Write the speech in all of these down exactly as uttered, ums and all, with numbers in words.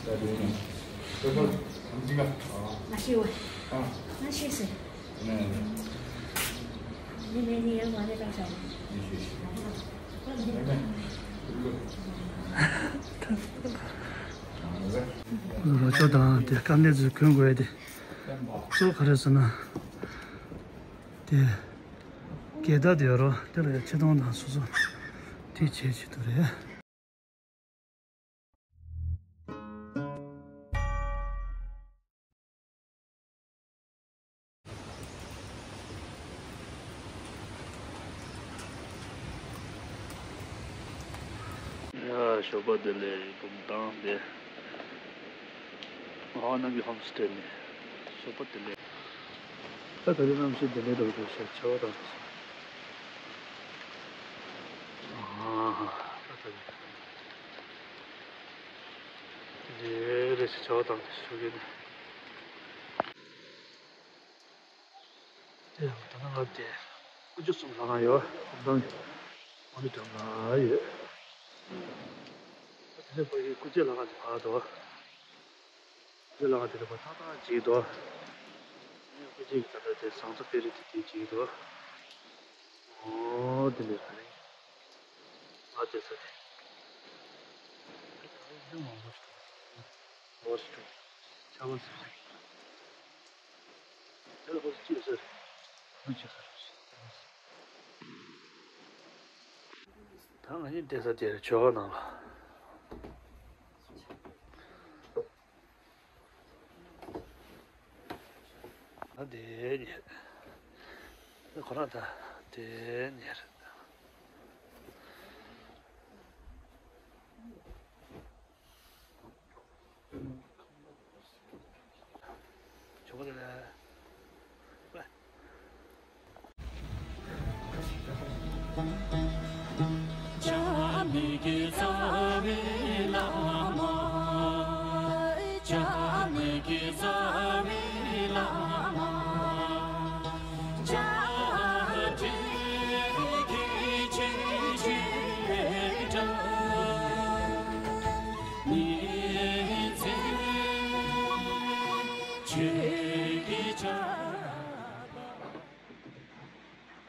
ང་ཤི་བ། ང་ཤི་སེ། ནི་ནི་ནི་ཡང་མ་ནི་ཀང་ཆ། རོ་ཅོ་དང་དེ་དཀའ་གནད་ཚོ་གོན་དགོས་ཏེ། གཙོ་ག་རེ་ཟེར་ན། དེ། རྒྱལ་དར་དེ་ཡོད་རོ། དེ་ལ་ཡང་ཆེ་མཐོང་དང་སོ་སོ། དེ་བྱེད་ཆེད་དུ་རེད། ཡ། ཞོགས་པ་བདེ་ལེགས། བུམ་ཐང་དེ། ཨ་ནང་གི་ཧོམ་སྟེ་ནས། ཞོགས་པ་བདེ་ལེགས། ད་ད་རེས་གནམ་གཤིས་བདེ་ལེགས་འདུག་ཤག་ཆར་པ་དང་། ཨ་ད་ད་རེས་རེས་ཆར་པ་དང་ཞུ་གི་ནས། དེ་ཡང་ད་ནང་ང་དེ་ཀུ་ཅོ་གསུམ་ལྷག་ག་ཡོད། ཨམ་དང་མོ་ནི་འགྲམ་ལ་ཡོད། དེ་ནས་ཕ་གི་ཀུ་ཅོ་ལྷག་ག་དེ་ཕར་དོ། ཀུ་ཅོ་ལྷག་ག་དེ་ལ་ཕར་ཐག་ཐག་ཅིག་དོ། ངས་ཀུ་ཅོ་གི་ད་ལྟ་དེ་ཟངས་ཚྭ་དཔེ་རིགས་དེ་དེ་ཅིག་དོ། ཨོ་དེ་ལས་ད་ནི་ང་དེ་ས་དེ། ད་ལྟ་ཡང་མང་པོ་ཞིག་འདུག་འོ་ཞིག་འདུག་ཆར་པ་ཟེར་ཞིག་དེ་ལ་ཁོ་ཚོ་ཅི་ཟེར། ཨ་ཅི་ཟེར། ད་ང་གཉིས་བསྡད་ས་དེར་ཇོ་ཁང་ནང་ལ། ད་དེ་ཉལ། ཁོ་རང་ད་དེ་ཉལ།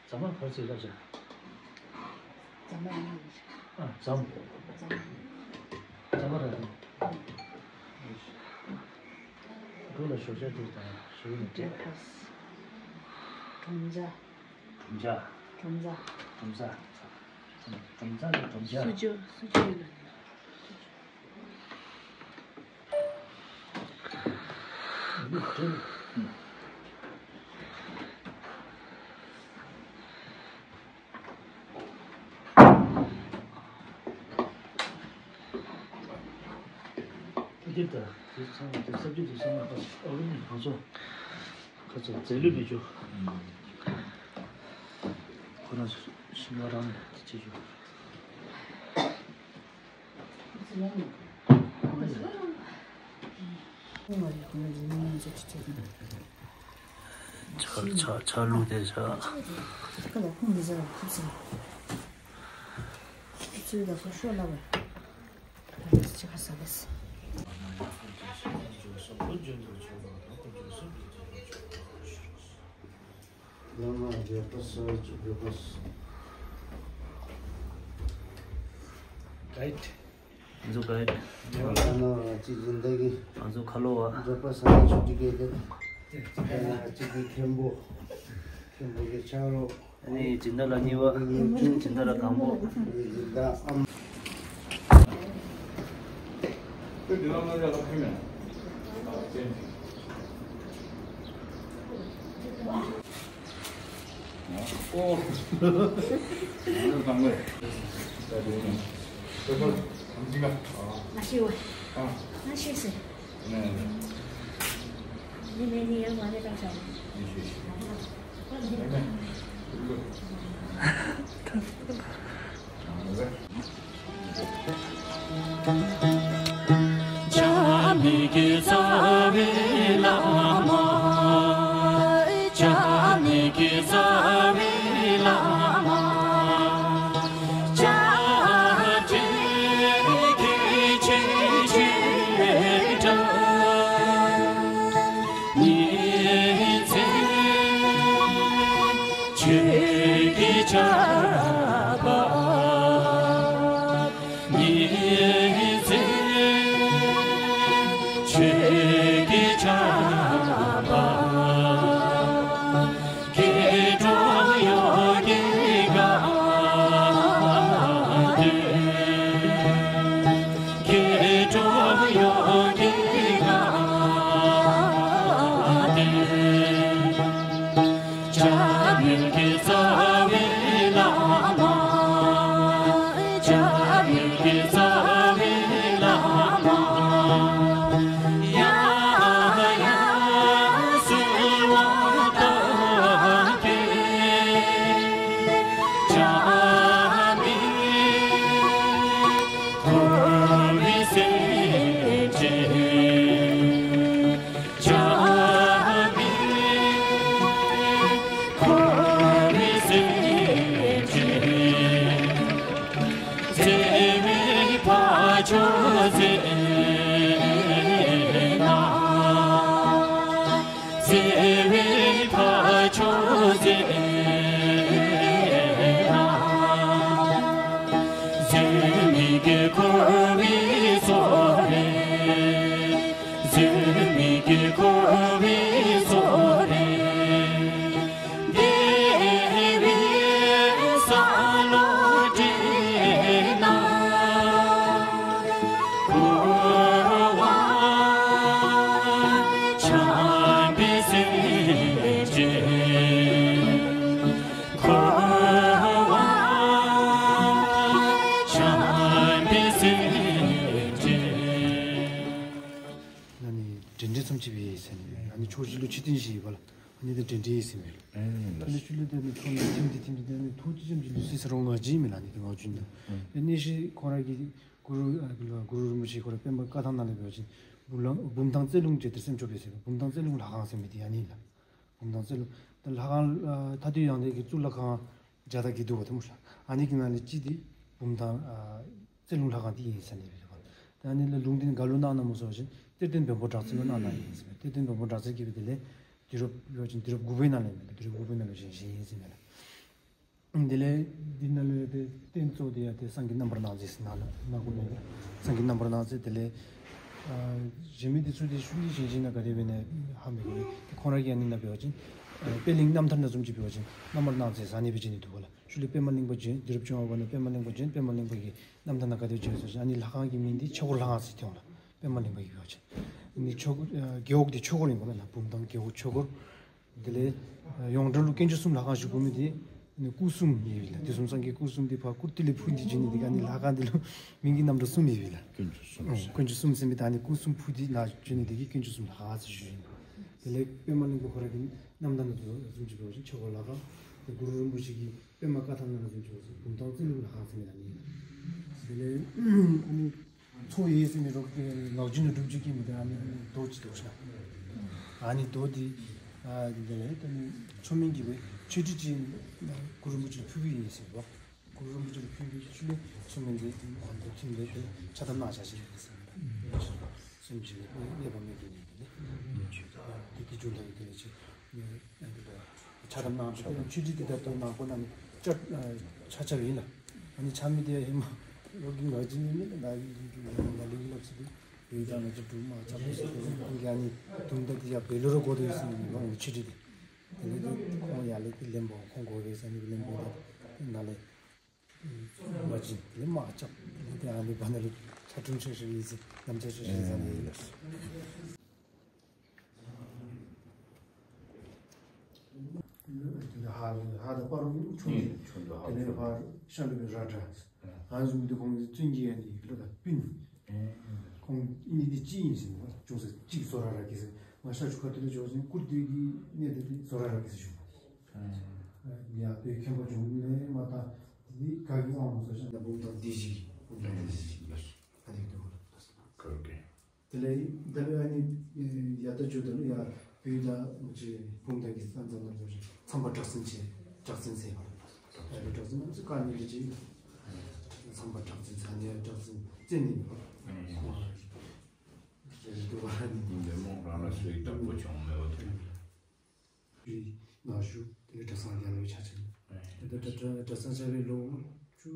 ཟ་མ་ག་རེ་ཟེར་ལབ་བྱ། ཟ་མ་ཡིན། ཨ་ཟམ། ཟམ། ཟ་མ་ར་དེ། འགྲོ་ལ་ཞོགས་ཇ་དེ་དང་ཞོགས་ནས་སྤྲད། གྲོམ་ཇ། གྲོམ་ཇ། གྲོམ་ཇ། གྲོམ་ཇ། གྲོམ་ཇ་ལ་གྲོམ་ཇ། སུ་ཇོ་སུ་ཇོ་ཡོད་ལ་ནི། འདི་ལྟར་དེ་ཚང་མ་དེ་ས་བཅུད་དེ་ཚང་མ་ཨོ་རི་ནི་ང་ཚོ་ཁ་ཚ་རྫས་ལུད་མི་འཇུག་ཁོ་རང་ཚོ་ཤི་མ་རང་ནས་དེ་བྱེད་འཇུག་ཆ་ཆ་ཆ་ལུགས་དེ་ཆ། བླ་མ་རྒྱལ་པོ་སོགས་ཀྱི་རྒྱལ་པོ། གའིཌ། ང་ཚོ་གའིཌ། ང་ཚོ་གའིཌ། ང་ཚོ་ཁ་ལོ་བ། རྒྱལ་པོ་ས་ཆུ་ཏི་གེ་དེ། ང་ཚོ་གི་མཁན་པོ། མཁན་པོ་གི་ཆ་རོགས། ཨ་ནི་སྦྱིན་བདག་ལ་གཉིས་པ། སྦྱིན་བདག་ལ་དང་པོ། སྦྱིན་བདག་ཨམ། ང་ཤི་བ། ང་ཤི་སེ། ནི་ནི་ནི་ཡང་མ་ནི་ཀང་ཆ། ཆོས་ཀྱི་ཆར་པ། སྐྱེ་འགྲོ་ཡོངས་ཀྱི་དགའ་སྟོན། སྐྱེ་འགྲོ་ཡོངས་ཀྱི་དགའ་སྟོན། བྱ་རྒོད་ཀྱི་རྩ་བའི་བླ་མ། བྱ་རྒོད་ཀྱི་རྩ་བའི་བླ་མ། ཡང་ཡང་གསོལ་བ་བཏབ་པས། བྱ་མེད་འཁོར་བའི་སེམས་ཅན། བྱ་མེད་འཁོར་བའི་སེམས་ཅན། བརྩེ་བའི་འཕགས་མཆོག་མཛད་ན། བརྩེ་བའི་འཕགས་མཆོག་མཛད་ན། བཟོད་མེད་ཀྱི་འཁོར་བའི་སོ་རེ། བཟོད་མེད་ཀྱི་འཁོར་བའི་སོ་རེ། བདེ་བའི་ས་ལ་འདྲེན་ན། འཁོར་བ་འཁྱམས་པའི་སེམས་ཅན། འཁོར་བ་འཁྱམས་པའི་སེམས་ཅན། ཨ་ནི་འབྲེལ་འདྲིས་མཚམས་ཆད་པའི་ཡིད་ཟེར་ནས། ཨ་ནི་ཕྱོགས་བཞི་ལུ་ཆོས་སྟོན་བཞི་ཡོད་པ་ལ། ཨ་ནི་དེ་འབྲེལ་འདྲིས་ཡིད་ཟེར་མེད་ལ། ཨ་ནི་ཆུ་ལུད་དེ་ནི་ཐོག་ནས་ཐིམ་དེ་ཐིམ་དེ་དེ་ནི་ཐུགས་རྗེ་ཅན་གྱི་ལུས་སྲོག་ཟེར་རོ་ང་བྱིན་མེད་ལ། ཨ་ནི་དེ་ངག་རྒྱུན་དུ། དེ་ནས་ཤི་ཁོ་ར་གི་གུ་རུ་གུ་རུ་རིན་པོ་ཆེ་ཁོ་ར་པདྨ་བཀའ་ཐང་ནང་ལས་འབད་བ་ཅིན། བུམ་ལ་བུམ་ཐང་རྩེ་རླུང་བཅས་དེར་སེམས་སྐྱོ་བས་ཟེར་བའི་བུམ་ཐང་རྩེ་རླུང་ལྷ་ཁང་ཟེར་མི་དེ་ཨ་ནི་ལ། བུམ་ཐང་རྩེ་རླུང་། ད་ལྷ་ཁང་ཨ་མཐའ་འདུལ་ཡང་དེ་གི་གཙུག་ལག་ཁང་བརྒྱ་དང་བརྒྱད་འདུག་བ་དེ་མོ་ཤ། ཨ་ནི་གི་ནང་ལས་གཅིག་དེ་བུམ་ཐང་ཨ་རྩེ་རླུང་ལྷ་ཁང་དེ་ཡིན་ཟེར་ནས་རེད་བ། ད་ཨ་ནི་ལ་ལུང་བསྟན་ག་ལུ་གནང་ན་མོ་ཟེར་བ་ཅིན་གཏེར་སྟོན་བོན་པོ་གྲགས་འཛིན་ལུ་གནང་ན་ཡིན་ཟེར་བས། གཏེར་སྟོན་བོན་པོ་གྲགས་འཛིན་གྱིས་འབད་དེ་ལས་དུས་རབས་འབད་བ་ཅིན་དུས་རབས་དགུ་པའི་ནང་ལས་མེད་པ། དུས་རབས་དགུ་པའི་ནང་ལས་བཞེངས་བཞེངས་ཡིན་ཟེར་ནས་ལ། དེ་ལས་འདི་ནང་ལས་དེ་རྟེན་གཙོ་དེ་ཡང་དེ་སངས་རྒྱས་རྣམ་པར་སྣང་མཛད་ཟེར་ནང་ལ་སྣང་གོ་མེད་ལ། སངས་རྒྱས་རྣམ་པར་སྣང་མཛད། དེ་ལས་ཨ་གཞན་མི་དེ་ཚུ་དེ་ཤུལ་ལས་གཞན་གཞན་ན་ག་དེ་འབད་ནས་ཧ་མི་གོ་ལེ། དེ་ཁོང་ར་གི་ཨ་ནི་ན་འབད་བ་ཅིན་ཨ་པད་གླིང་རྣམ་ཐར་ན་བཟུམ་ཅིག་འབད་བ་ཅིན་རྣམ་པར་སྣང་མཛད་ཟེར་ཨ་ནི་སྦེ་བྱིན་ནི་འདུག་ག་ལ། ཤུལ་ལས་པདྨ་གླིང་པ་བྱིན། དུས་རབས་བཅོ་ལྔ་པ་ན་པདྨ་གླིང་པ་བྱིན། པདྨ་གླིང་པ་གི་རྣམ་ཐར་ན་ག་དེ་བྱིན་ཟེར་ཅིན་ཨ་ནི་ལྷ་ཁང་གི་མིང་འདི་ཆོས་འཁོར་ལྷ་ཁང་ཟེར་ཐོན་ལ། པདྨ་གླིང་པ་གི་འབད་བ་ཅིན་ཨ་ནི་ཆོས་འཁོར་ཨ་རྒེད་འོག་དེ་ཆོས་འཁོར་ཡིན་པ་ལ། བུམ་ཐང་རྒེད་འོག་ཆོས་འཁོར། དེ་ལས་ཡོངས་གྲགས་ལུ་དཀོན་མཆོག་གསུམ་ལྷ་ཁང་ཞུ་དགོ་མི་དེ་ནི་སྐུ་གསུམ་ཡོད་པས་ལ། དུས་གསུམ་སངས་རྒྱས་སྐུ་གསུམ་དེ་ཕར་སྐུ་དེ་ལས་འཕུར་ཏེ་བྱོན་ནི་དེ་ག་ནི་ལྷ་ཁང་དེ་ལུ་མིང་གི་རྣམ་གྲངས་གསུམ་ཡོད་པས་ལ། དཀོན་མཆོག་གསུམ་ཟེར། ཨོ་དཀོན་མཆོག་གསུམ་ཟེར་མི་ད་ནི་སྐུ་གསུམ་འཕུར་ཏེ་ནཱ་བྱོན་ནི་དེ་གིས་དཀོན་མཆོག་གསུམ་ལྷ་ཁང་ཟེར་ཞུ་ཡི། དེ་ལས་པདྨ་གླིང་པ་ཁོ་ར་གི་རྣམ་ཐར་ན་བཟུམ་ཅིག་འབད་བ་ཅིན་ཆོས་འཁོར་ལྷ་ཁང་། དེ་གུ་རུ་རིན་པོ་ཆེ་གི་པདྨ་བཀའ་ཐང་ན་བཟུམ་ཅིག་འབད་བ་ཅིན་བུམ་ཐང་རྩེ་རླུང་ལྷ་ཁང་ཟེར་མི་ད་ནི། དེ་ལས་ཨ་ནི། མཚོ་ཡི་ཟེར་ནི་རོགས་ཀྱི་ངག་རྒྱུན་དུ་སྒྲུབ་བྱེད་ཀྱི་མི་དེ་ཨ་ནི་རྡོ་ཅིག་འདུག་ཤག། ཨ་ནི་རྡོ་དེ་ཨ་དེ་ལས་ད་ནི་མཚོ་སྨན་གྱི་བའི་མཆོད་ཁྲི་ཅིག་གུ་རུ་རིན་པོ་ཆེ་ལ་ཕུལ་གྱི་ཡིན་ཟེར་བ། གུ་རུ་རིན་པོ་ཆེ་ལ་ཕུལ་བའི་ཤུལ་ལས་མཚོ་སྨན་དེ་ཨ་མདོ་ཁྱིམ་ལས་དེ་ཕྱག་དམ་གནང་བྱ་ཞིག་ཡིན་ཟེར་བ། སེམས་ཀྱི་གནས་པ་མེད་ཀྱི་ནི་དེ་ནི་དེ་དེ་ཇུ་ལ་ཡི་དེ་ལས་ཆེ། ཕྱག་དམ་གནང་། ཕྱག་དམ་ཆོས་ཁྲི་དེ་ལྟར་དུ་ནང་ཁོ་ན་ནི་ཆ་ཆ་ཆ་ཡིན་ལ། ཨ་ནི་ཆ་མི་དེ་ཧེ་མ་རོགས་ཀྱི་ངག་རྒྱུན་ནི་ང་ལ་ལི་ལབ་སི་དེ་ཡོད་ཀྱང་ང་ཚོ་སྒྲུབ་མ་ཆ་མི་སི་དེ་ཁོང་གི་ཨ་ནི་དུང་ད་དེ་ཡ་བེ་ལོ་རོ་གོ་དེ་ཡོད་སི་ནི་ཁོང་གི་ཆོས་ཁྲི་དེ། དེ་ནི་དེ་ཁོང་ཡ་ལི་དེ་ལེན་པོ་ཁོང་གོ་བའི་ས་ནི་ལེན་པོ་དེ་ན་ལེ། མ་ཅི་ལེ་མ་ཅབ་ལེ་དེ་ཨ་ནི་བ་ན་ལེ་ཆ་ཀྲུང་ཆོས་ཞིག་ཡིན་སི་ནམ་ཆ་ཆོས་ཞིག་ཡིན་ས་ནི་ཡིན་ལ། དེ་ནས་ཧ་ཧ་དང་པར་ཆུང་ཆུང་། དེ་ནས་ཕར་ཤ་ལུ་བའི་ར་འདྲ། ཨ་ནི་བཟུམ་དེ་ཁོང་གི་བཙུན་གྱི་ཡ་ནི་ཡིག་ལོ་དང་སྤུན། ཁོང་ཨི་ནི་དེ་ཅི་ཡིན་ཟེར་ན་ཅུང་ཟད་ཅིག་བཟོ་ར་ར་གི་ཟེར། ང་ཤ་ཆུ་ཁ་དེ་ལ་འཇོག་ཟིན་ཀུར་དེ་གི་གནས་དེ་དེ་བཟོ་ར་ར་གི་ཟེར་ཞུ། ཡ་བོད་མཁན་པོ་བྱུང་ནས་མ་ད་དེ་ག་གི་དབང་མོ་ཟེར་ཤ་ད་བུམ་ཐང་འདི་ཞིག་བུམ་ཐང་འདི་ཞིག་ལ་ཨ་ནི་དེ་མོ་ལ། དེ་ལས་ད་ལོ་ཨ་ནི་ཡ་ད་ཅོ་ད་ལོ་ཡ་བོད་ད་ཅི་བུམ་ཐང་གི་ས་མཚམས་ནང་ལོ་ཚངས་པ་གྲགས་འཛིན་ཆེ་གྲགས་འཛིན་ཟེར་བ་རེད། ད་ལོ་གྲགས་འཛིན་ང་ཚོ་བཀའ་ཉིན་རེ་ཅིག་ཚངས་པ་གྲགས་འཛིན་ས་ནས་གྲགས་འཛིན་བཙན་ནི་མེད་པ་ཁོང་རེད་འདུག་བ་ནི། འདི་མོ་རང་ལ་སུའི་བདག་པོ་བྱུང་མེད་པ་དེ། རི་ནག་ཞུ་དེ་ལས་གྲྭ་ཚང་རྒྱ་ལོའི་ཆ་ཆེན་དེ་ད་གྲྭ་གྲྭ་ཚང་བྱ་བའི་ལོ་བཅུ་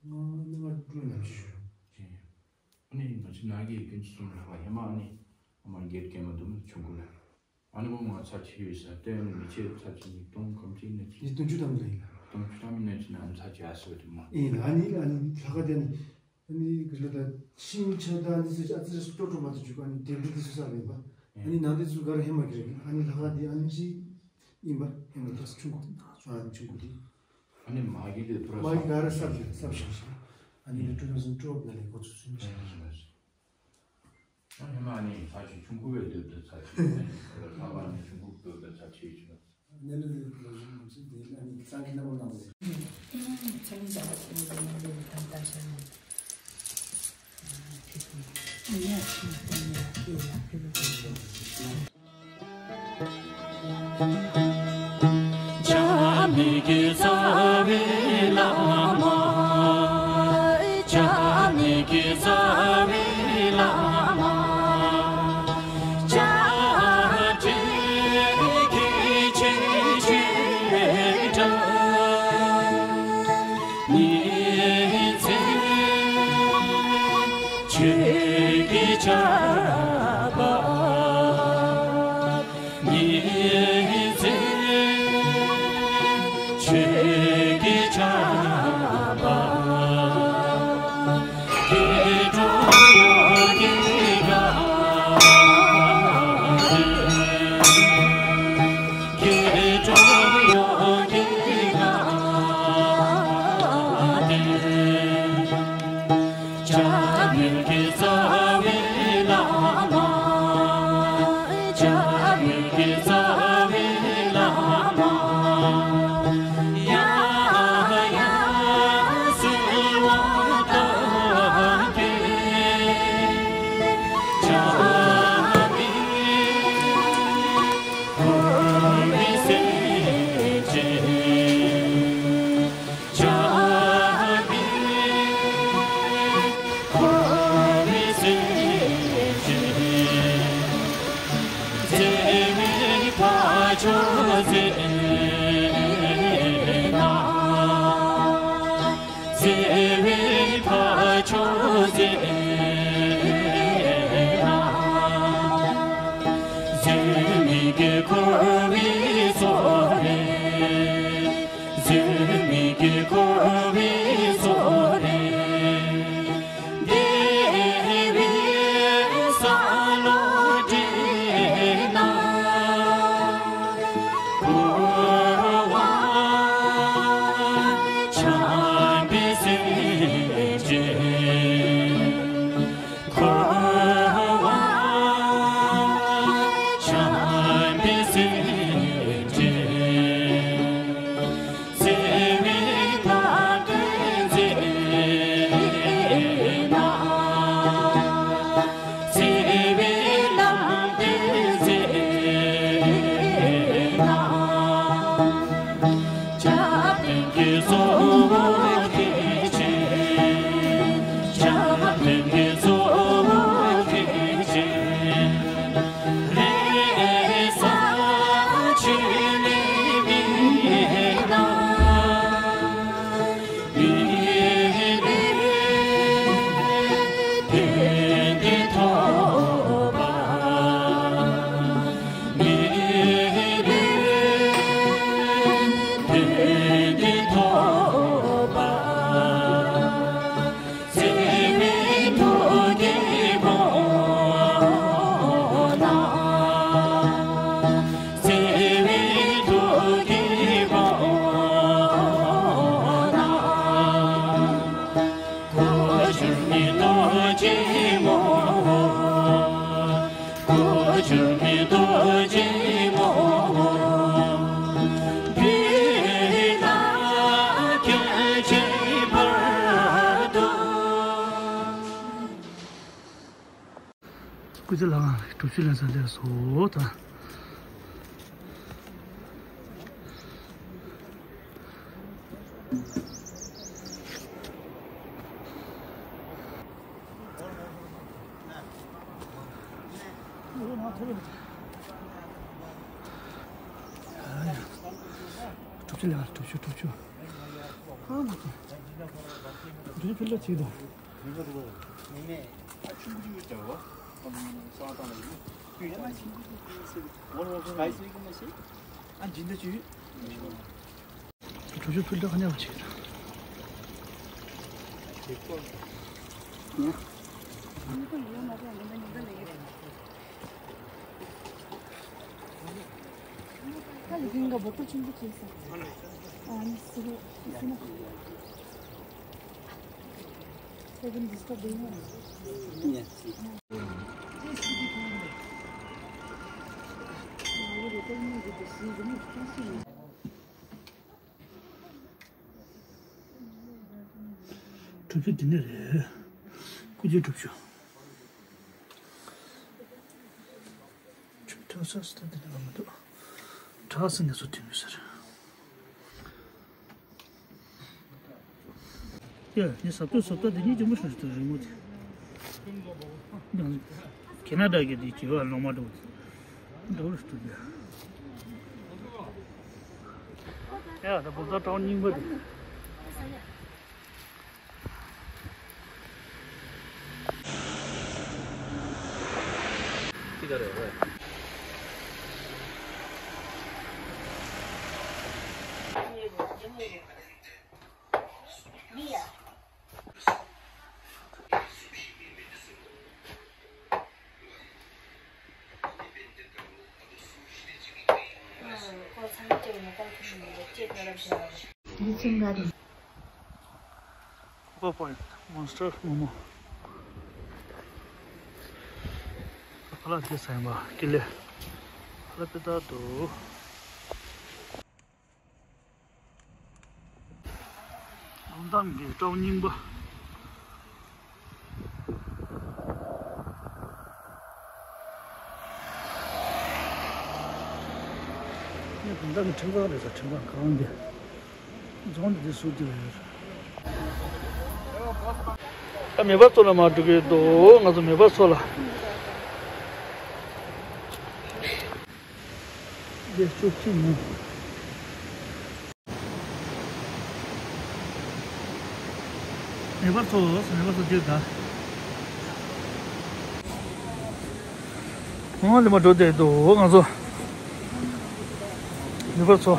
ལྔ་ལྔ་དྲུག་ནམ་ཞིག་ཞུ། ནི་ང་ཚོ་ནང་གི་དགེ་རྒན་ཚོ་གསུམ་ལ་ཧེ་མ་ནི་ཨ་མ་རྒན་རྒན་མ་དུ་མ་ཆུང་ཀུ་ལ། ཨ་ནི་ཁོང་ང་ཚ་ཆེ་ཡོད་ས་ལྟོས་ནི་མི་ཆེ་ཚ་ཆེ་ཉིས་སྟོང་གམ་གཅིག་ནས་ཉིས་སྟོང་བཅུ་ཐམ་ལ་ཡིན། སྟོང་བཅུ་ཐམ་ནས་ཅི་ན་ཨ་ཚ་ཆེ་ཨ་སོ་དེ་མ། ཡིན། ཨ་ནི་ཨ་ནི་ལྷག་ག་དེ་ནི་ཨ་ནི་གི་ལ་ད་ཤིང་ཆ་ད་ཨ་ནི་སེ་ཨ་ཙི་རེ་སུ་ཏོ་ཏོ་མ་ཏོ་བཅུག་ཨ་ནི་དེབ་འདི་དེ་སུ་ས་རེད་པ། ཨ་ནི་ནང་དེ་ཚུ་ག་ར་ཧེ་མ་གི་རེད། ཨ་ནི་ལྷག་ག་དེ་ཨ་ནི་ཅི་ཡིན་པ་ཧེ་མ་དེ་ཆུང་ཀུ་ཨ་ཆུང་ཀུ་དེ། ཨ་ནི་མ་གི་དེ་ཐོ་ར་མ་གི་ག་ར་སབ་ཞིག་སབ་ཞིག་ཞིག་ཨ་ནི་two thousand twelve ལ་ལས་འགོ་ཚུགས་ཚུལ་ཞིག་ཨ་ནི་མ་ནི་ས་ཆུ་ཆུང་ཀུ་བས་སྡོད་དུ་ཚ་ཆུ་ལྷག་པར་ནི་ཆུང་ཀུ་སྡོད་དུ་ཚ་ཆེ་ཆུ། གནས་ལུགས་འདི་ལོ་རྒྱུས་ངོ་སྤྲོད་འདི་ཨ་ནི་གཙང་གི་རྣམ་པ་གནང་བ་རེད། ཚང་མ་བྱ་བ་ཚང་མ་ཚང་མ་ལས་དང་ལྟ་བྱ་ནས། སྐུ་ཚེ་ལ་དྲུག་ཅུ་ལན་ཚ་ལས་སོ་དང་། དྲུག་ཅུ་ལན་དྲུག་ཅུ་དྲུག་ཅུ། ཨ་མ་དྲུག་ཅུ་ཕུལ་ལ་ཅིག་དང་། ཆུང་ཆུང་གི་ལྟ་བ། ས་བ་ཏང་ལ་ཡིན། སྤུས་ཀ་ཆེན་པོ་ཞིག་ཡིན་ཟེར། ངོ་རོ་ཞིག་ག་ཡི་སུ་ཡིན་གི་མ་ཤེས། ཨ་ཇི་འདྲ་ཅིག་ཡོད། གྲུ་ཆུ་ཕུལ་ཏེ་ཁ་ཉལ་བ་ཅིག་ཡོད། ཁ་ལ་རྒན་ག་བོ་ཏོ་ཆེན་པོ་བྱས་སོང་། ཨ་ནི་སི་རེ་སི་ན། Second disturb doing it. གྲུ་ཆུ་འདི་ནས་རེད། ཀུ་ཅི་གྲུ་ཆུ། ཆུ་ཐོན་ས་སུ་ད་འདི་ནས་ལ་མི་འདུག་བྲག་སེ་ནས་སུ་ཐོན་ཡོད་ཟེར། ཡ། ངས་ཟབ་ཏོག་ཟབ་ཏོག་དེ་གཉིས་ཀྱི་མོ་ཤོར་ཞིག་ཏུ་རིང་མོ་དེ། ཡང་ཁེ་ན་ཌ་གི་དེ་བྱེད་པ་ལོང་མ་འགྲོ་དེ། འགྲོ་རུ་ཏུ་དེ། ཡ། ད་བོད་ཟླ་གྲངས་རྙིང་པ་དེ། ཅི་ག་རེད་རེད། Coco Point, Monster Momo. ཕ་ལ་དེ་ས་ཡིན་པ་ཀི་ལེ། ཕ་ལ་པེ་ཏ་དུ། ལུང་ཐང་གི་སྤྲང་རྙིང་པ། ངས་ལུང་ཐང་གི་ཁྲིམས་ཁང་རེད་ཟེར། ཁྲིམས་ཁང་གང་དེ། རྫོང་འདི་ཟུར་དེ་ལ་ཡོད་རེད། ད་མེ་འབར་མཚོ་ལ་མར་འགྲོ་གི་འདུག་ང་ཚོ་མེ་འབར་མཚོ་ལ། འདི་བཅུ་གཅིག་ཡིན། མེ་འབར་མཚོ། མེ་འབར་མཚོ་འདིར་ད། ཨོ་ལེ་མ་འགྲོ་བསྡད་འདུག་ང་ཚོ། མེ་འབར་མཚོ།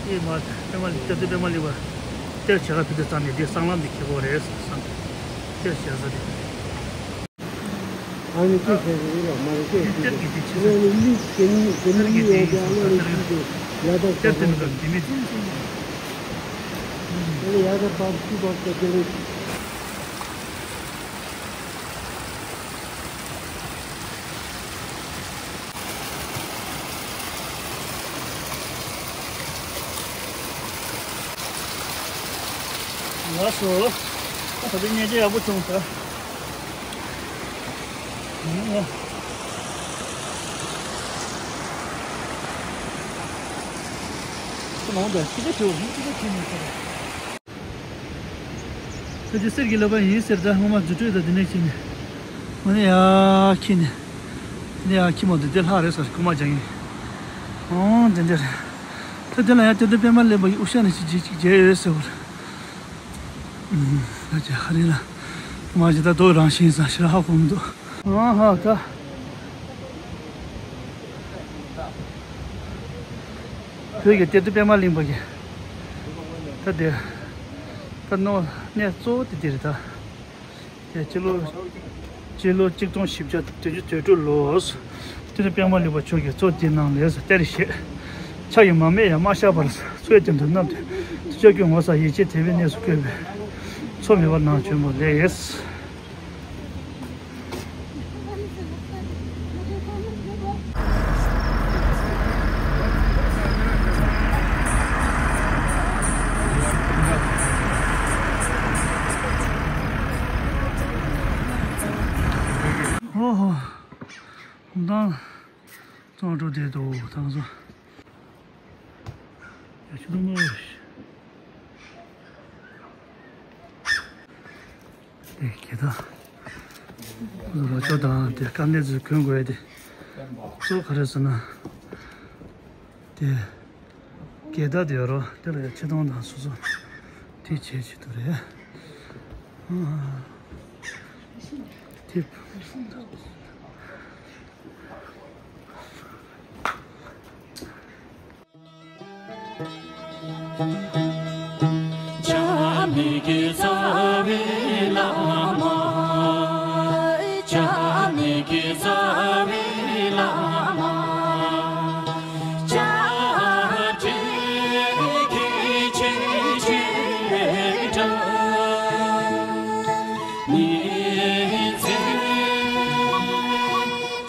ཨེ་མ། པདྨ་གླིང་། སྐྱབས་རྗེ་པདྨ་གླིང་པ། གཏེར་བྱེད་ག་ཕེབས་དུས་ཙམ་ནས་འདི་སྲང་ལམ་འདི་འཁེལ་གྱི་རེད་བསམ། གཏེར་བྱེད་ས་དེ། ཨ་ནི་སྐད་ཆ་རེད་ལ་མ་རེད་སྐད་ཆ། གཏེར་གྱི་དེ་ཆེ་ས། ཨ་ནི་མི་དེ་མི་དེ་མི་གཏེར་གྱི་མི་དེ་ཡོད་ཡིན་ཀྱང་ཨ་ནི་སོ་ས། མི་དེ་ཡ་ད་གཏེར་དེ་མི་ག་དེ་མི་དེ། ཨ་ནི་ཡ་ད་བབ་ཤུ་བབ་ས་དེ་རེད། ལགས་སོ། ད་ལྟ་བརྙན་འཕྲིན་ཡག་པོ་བྱུང་ས། ཨང་། ཁྱེད་ནང་དུ་ཁྱི་ད་བྱོས། ཁྱི་ད་ཁྱི་མི་ཁྱེར། ད་ཅི་གསེར་གྱི་ལོ་པ་ཡིན་ཟེར། ད་སྔོན་མ་རྫུ་འཕྲུལ་དང་དེ་ནས་ཕྱིན་ནས། ང་ནི་ཡ་ཁྱི་ནས། དེ་ནས་ཡ་ཁྱི་མོ་དེ་དེ་ལྷག་རེད་ཟེར་རྐུན་མ་རྒྱག་ཡིན། ཨང་། དེ་འདྲ་རེད། ད་དེ་ལ་ཡ་དེ་དུ་པད་མ་ལེན་པ་ཡི་དབུ་ཞྭ་ནས་ཅི་ཅི་ཅི་རྒྱལ་ཡོད་ཟེར་བ་རེད། ཨང་། ད་ཅི་ཧ་རི་ལ། མ་ཅི་ད་དོ་རང་བཞིན་ས་ཤི་ར་ཧ་གོ་མི་འདུག་ཨང་ཧ་ད། བོད་ཀྱི་གཏེར་སྟོན་པད་མ་གླིང་པ་གི། ད་དེ། ད་ནོ་གནས་གཙོ་བོ་དེ་དེ་རེད་ད། དེ་ཕྱི་ལོ། ཕྱི་ལོ་གཅིག་སྟོང་བཞི་བརྒྱ་བདུན་ཅུ་དོན་དྲུག་ལོར། གཏེར་སྟོན་པད་མ་གླིང་པ་མཆོག་གིས་མཚོ་འདི་ནང་ལས་གཏེར་བཞེས། ཕྱག་གིས་མ་རྨོས་ཡང་མ་བཞག་པར་མཚོའི་སྟེང་དུ་བསྣམས་ཏེ་ཆོས་ཀྱི་ངོ་མཚར་ཡིད་ཆེས་དད་པའི་གནས་སུ་བཀོད་པས་མཚོ་མེད་པར་ནང་བྱོན་པ་ལས། ཨོ་ཧོ། ཧོང་ཏང་། གཙང་བྲོ་དེ་དོ་ཐང་སོ། ཡ་ཆུ་དུང་མོ། དེ་གེ་ད། རོ་ཅོ་དང་དེ་དཀར་ནས་ཚུར་གོན་དགོས་དེ། གཙོ་ག་རེ་ཟེར་ན། དེ། གེ་ད་དེ་རོ་དེ་ལ་ཡ་ཆེ་དོང་དང་སོ་སོ། དེ་བྱེད་ཆེད་དུ་རེད། ཨ། དེ།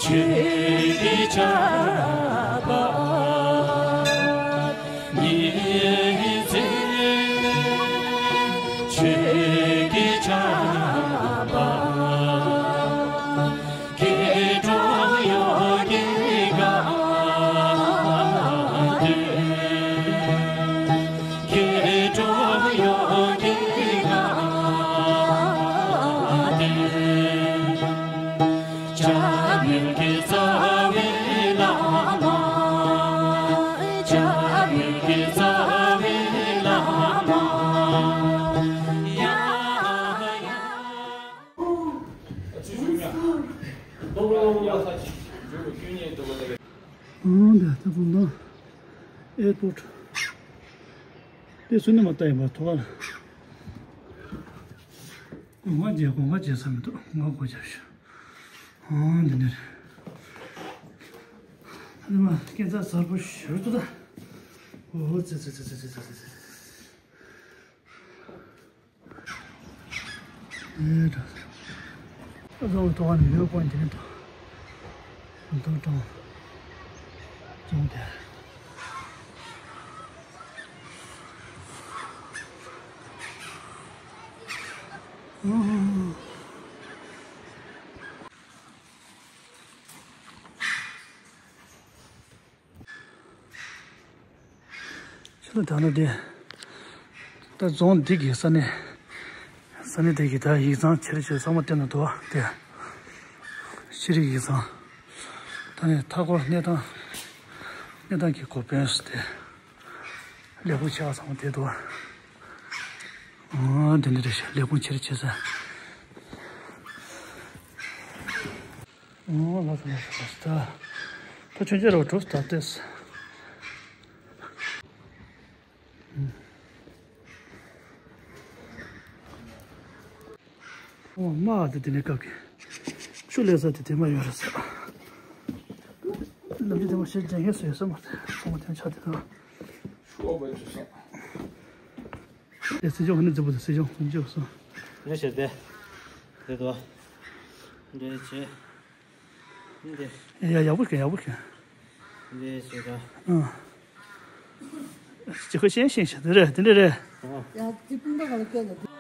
ཆོས་ཀྱི་ཆར་པ། ཉི་འཛིན་ཆོས་ཀྱི་ཆར་པ། སྐྱེ་འགྲོ་ཡོངས་ཀྱི་དགའ་སྟོན། སྐྱེ་འགྲོ་ཡོངས་ཀྱི་དགའ་སྟོན། འཇམ་དབྱངས་ཀྱི་རྩ་བའི་བླ་མ། འཇམ་དབྱངས་ཀྱི་རྩ་བའི་བླ་མ། ཡ་ཡ། ཨང་། འདི་ད་དུང་ད་ཨེར་པོར་ཊི། དེ་སུ་ནས་མ་ལྟ་ཡིན་པ་ཐོག་ལ། ང་རྒྱལ་ཁོ་ང་རྒྱལ་ས་མི་འདུག་ང་སྒོ་རྒྱབ་ཤོག་ཨང་། འདི་ནས་རེད། ཨ་ནི་མ་སྐས་འཛེག་གཟར་པོ་ཞུ་ཏོ་ད། ཨོ་ཙི་ཙི། ཨེ་ད། ཨ་ཙང་ཐོག་ནས་ཡོད་པོ་འདི་ནས་ད། ཨ་ཙང་ཀྲང་ཙང་དེ། ཆུ་ལ་ད་ནི་དེ། ད་རྫོང་འདི་གི་ས་གནས། ས་གནས་དེ་གི་ད་ཡིག་ཚང་ཆེ་རུ་ཆེ་རུ་ཚང་མ་བསྟན་ན་འདུག་དེ། ཤེས་རིག་ཡིག་ཚང་། ད་ནི་མཐའ་འཁོར་གནས་སྟངས། གནས་སྟངས་ཀྱི་འགོ་དཔོན་སུ་དེ། ལས་ཁུངས་ཆེ་བ་ཚང་མ་དེ་འདུག་ཨ། འདི་འདྲ་རེད་ཤག་ལས་ཁུངས་ཆེ་རུ་ཆེ་ས། ཨོ་ལགས་སོ་ལགས་སོ་ལགས་སོ། ད་ད་ཆུང་ཆུང་རེད་བ། གྲུབ་སྟབས་ཏེས། ཨོ་མ་དེ་དེ་ནས་སྐབས་ཀྱི་ཆུ་ལས་ས་དེ་དེ་མ་ཡོད་རེད་ས། ནམ་རྒྱུན་དེ་མ་ཤེས་ཅན་ཧེ་སུ་ཡོད་ས་མ་རེད། ཚང་མ་དེ་ཆ་དེ་དང་། ཆུ་བ་བ་ཆུ་ས། དེ་སྲིད་སྐྱོང་གི་ནི་རྫི་པོ་དེ་སྲིད་སྐྱོང་ཁོང་ཅི་སོང་། ལོས་བྱས་ཏེ། དེ་དོ། འདྲེ་བྱས། འདི། ཡ་ཡག་པོ་ཤེས་ཡག་པོ་ཤེས། འདི་བྱས་ད། ཨང་། ཅི་ཁོ་ཤེས་ཤེས་ཤེས་དེ་རེད་དེ་འདྲ་རེད། ཡ་དེ་སྤུན་ཟླ་ག་ལ་སྐད་ལ།